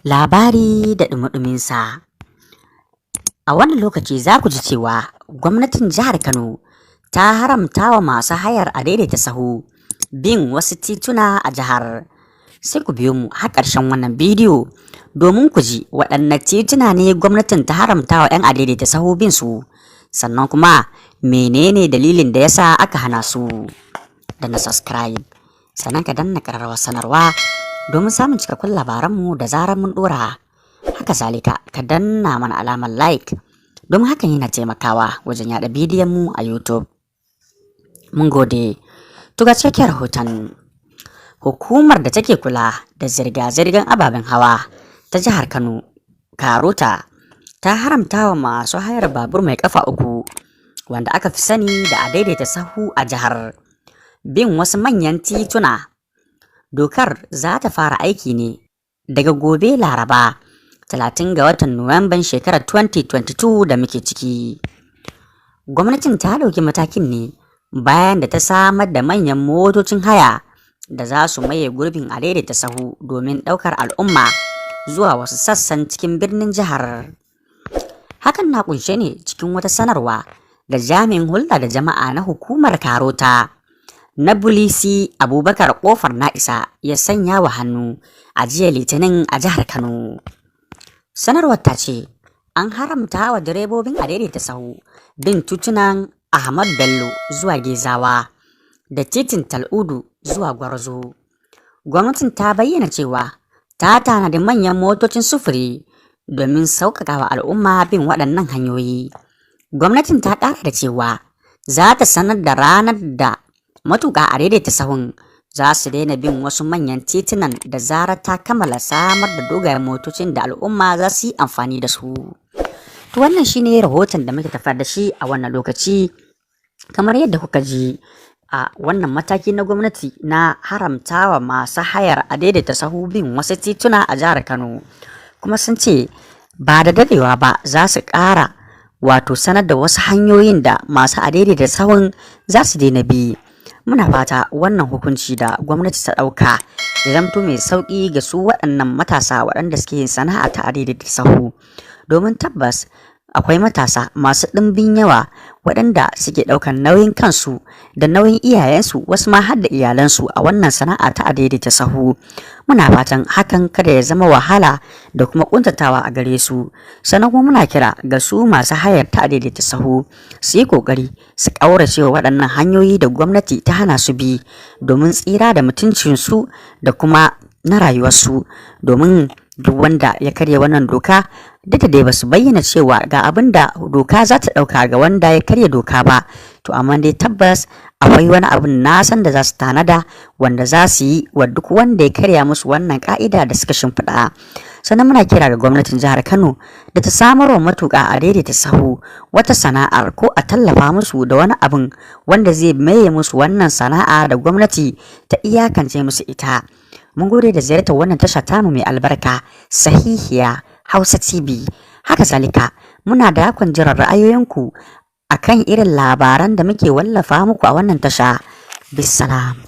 Labari da ɗumi-ɗuminsa. A wannan lokaci za ku ji cewa gwamnatin jihar Kano ta haramta wa masu hayar adaidaita sahu bin wasu tituna a jihar. Sai ku biyo mu har ƙarshen wannan bidiyo domin ku ji waɗanne tituna ne gwamnatin ta haramta wa 'yan adaidaita sahu bin su, sannan kuma menene dalilin da yasa aka hana su. Da na subscribe, sannan ka danna ƙararrawar sanarwa domin samun cikakkun labaranmu da zarar mun ɗora. Haka zalika, ka danna mana alamar like domin hakan yana taimakawa wajen yaɗa bidiyon mu a YouTube. Mun gode. To, ga cikakken rahoton. Hukumar da take kula da zirga-zirgar ababen hawa ta jihar Kano, Karota, ta haramta wa masu hayar babur mai kafa uku, wanda aka fi sani da adaidaita sahu a jihar, bin wasu manyan tituna. Dokar za ta fara aiki ne daga gobe Laraba, 30 ga watan Nuwamban shekarar 2022 da muke ciki. Gwamnatin ta ɗauki matakin ne bayan da ta samar da manyan motocin haya da za su maye gurbin adaidaita sahu domin ɗaukar al'umma zuwa wasu sassan cikin birnin jihar. Hakan na kunshe ne cikin wata sanarwa da jami'in hulɗa da jama'a na hukumar Karota na Bulisi Abubakar Kofar Na'isa ya sanya wa hannu a jiya Litinin a jihar Kano. Sanarwar ta ce an haramta wa direbobin adaidaita sahu bin titunan Ahmad Bello zuwa Gezawa da titin Tal'udu zuwa Gwarzo. Gwamnatin ta bayyana cewa ta tanadi manyan motocin sufuri domin sauƙaƙa wa al'umma bin waɗannan hanyoyi. Gwamnatin ta ƙara da cewa za ta sanar da ranar da matuƙa adaidaita sahun za su daina bin wasu manyan titunan da zarar ta kammala samar da dogayen motocin da al'umma za su yi amfani da su. To, wannan shine rahoton da muke tafar da shi a wannan lokaci. Kamar yadda kuka ji, a wannan mataki na gwamnati na haramtawa masu hayar adaidaita sahu bin wasu tituna a jihar Kano, kuma sun ce ba da dadewa ba za su ƙara, wato sanar da wasu hanyoyin da masu adaidaita sahun za su daina bi. Muna fata wannan hukunci da gwamnati ta ɗauka ya zamto mai sauƙi ga su waɗannan matasa waɗanda suke yin sana'a ta adaidaita sahu, domin tabbas akwai matasa masu ɗimbin yawa waɗanda suke ɗaukar nauyin kansu da nauyin iyayensu, wasu ma har da iyalansu, a wannan sana'a ta adaidaita sahu. Muna fatan hakan kada ya zama wahala da kuma kuntatawa a gare su. Sannan kuma muna kira ga su masu hayar ta adaidaita sahu su yi kokari su ƙaurace wa waɗannan hanyoyi da gwamnati ta hana su bi domin tsira da mutuncinsu da kuma na rayuwarsu, domin duk wanda ya karya wannan doka, duk da dai basu bayyana cewa ga abin da doka za ta ɗauka ga wanda ya karya doka ba, to amma dai tabbas akwai wani abin na san da za su tanada wanda za su yi wa duk wanda ya karya musu wannan ka'ida da suka shimfiɗa. Sannan muna kira ga gwamnatin jihar Kano da ta samar wa matuƙa adaidaita sahu wata sana'ar, ko a tallafa musu da wani abin wanda zai maye musu wannan sana'a da gwamnati ta iyakance musu ita. Mun gode da ziyartar wannan tasha tamu mai albarka, Sahihiya Hausa TV. Haka zalika, muna da dakon jiran ra'ayoyinku akan irin labaran da muke wallafa muku a wannan tasha. Bisalam.